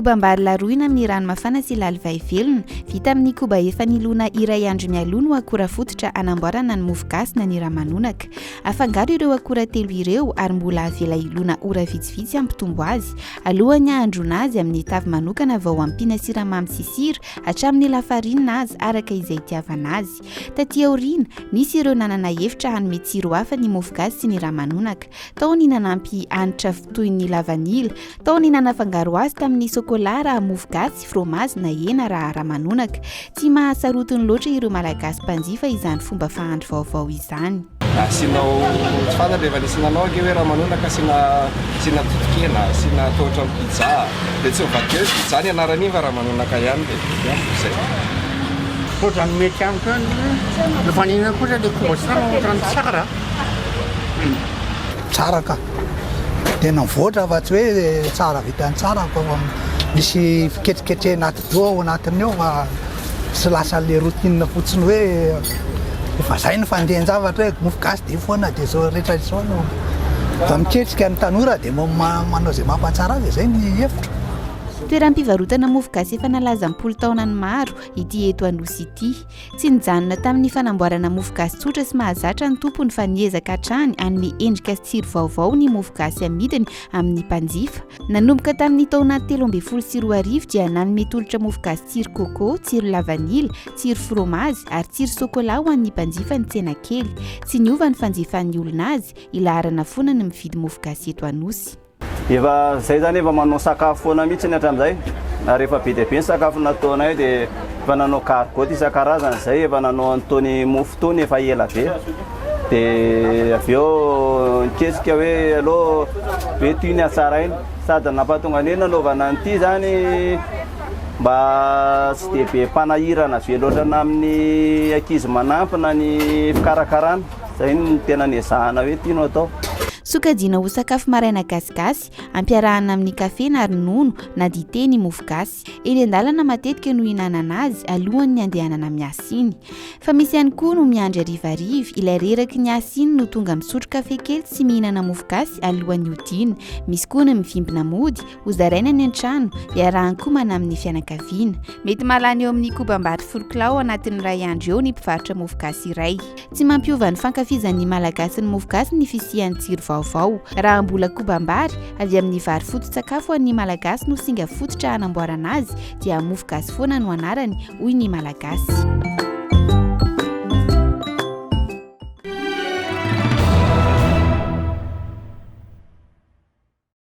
Kobam-bary laroina amin'ny rano mafana sy lalivay velona, vita amin'ny koba efa nilona iray andro mialoha no akora fototra hanamboarana ny mofo gasy na ny ramanonaka. Afangaro ireo akora telo ireo ary mbola avela hilona ora vitsivitsy hampitombo azy. Alohan'ny hahandroana azy amin'ny tavy manokana vao ampiana siramamy sy sira, hatramin'ny lafarinina aza araka izay itiavana azy. Taty aoriana, nisy ireo nanana hevitra hanome tsiro hafa ny mofo gasy sy ny ramanonaka. Tao ny nanampy hanitra toy ny lavanila, Tao ny nanafangaro azy tamin'ny sokola raha mofo gasy, fromazy na hena raha ramanonaka. Tsy mahasarotiny loatra ireo Malagasy mpanjifa izany fomba fahandro vaovao izany. Asianao, tsy fantatra efa nisy nanao ange hoe ramanonaka asiana asiana totokena, asiana atao ohatran'ny pizza, dia tsy mivadika hoe pizza ny anaran'iny fa ramanonaka ihany dia mety amiko izay. Ohatran'ny mety amiko ihany rehefa nihinana kosa ilay koba sy rano ohatran'ny tsara. Tsara ka. Tena mivoatra fa tsy hoe tsara vitan'ny tsara fa misy fiketriketrehina atidoha ao anatiny ao fa tsy lasa le routine fotsiny hoe efa zay ny fandehan-javatra hoe mofo gasy dia foana dia zao rehetra izao no fa miketrika ny tanora dia manao izay mampatsara azy zay ny hevitro. Toeram-pivarotana mofo gasy efa nalaza am-polo taonany maro ity eto Anosy ity. Tsy nijanona tamin'ny fanamboarana mofo gasy tsotra sy mahazatra ny tompony fa niezaka hatrany hanome endrika sy tsiro vaovao ny mofo gasy amidiny amin'ny mpanjifa. Nanomboka tamin'ny taona 2013 dia nanome tolotra mofo gasy tsiro coco, tsiro lavanila, tsiro fromazy ary tsiro sokola ho an'ny mpanjifa ny tsena kely. Tsy niova ny fanjifan'ny olona azy, ilaharana foana ny mividy mofo gasy eto Anosy. Efa zay zany efa manao sakafo foana mihitsy hatramin'izay ary efa be dia be ny sakafo nataonay dia efa nanao gargotte isan-karazany zay, efa nanao an'itony mofo itony efa ela be dia avy eo niketrika hoe aleo hoe toy ny hatsaraina sady nampahatonga ny hoe nanaovana an'ity zany mba tsy dia be mpanahirana be loatra na amin'ny ankizy manampy na ny fikarakarana. Zay no tena nezahana hoe ty no atao. Sokajiana ho sakafo maraina gasigasy, ampiarahana amin'ny kafe na ronono na dite ny mofo gasy. Eny an-dalana matetika no ihinanana azy alohan'ny handehanana miasa iny. Fa misy ihany koa no miandry harivariva, ilay reraky ny asa iny no tonga misotro kafe kely sy mihinana mofo gasy alohan'ny hodiana. Misy koa ny mivimbina mody, hozaraina any an-trano, iarahan-komana amin'ny fianakaviana. Mety mahalany eo amin'ny kobam-bary folo kilao anatin'ny iray andro eo ny mpivarotra mofo gasy iray. Tsy mampiova ny fankafizan'ny Malagasy ny mofo gasy ny fisian'ny tsiro vaovao. Raha mbola kobam-bary, avy amin'ny vary foto-tsakafo ho an'ny Malagasy no singa fototra hanamboarana azy dia mofo gasy foana no anarany, hoy ny Malagasy.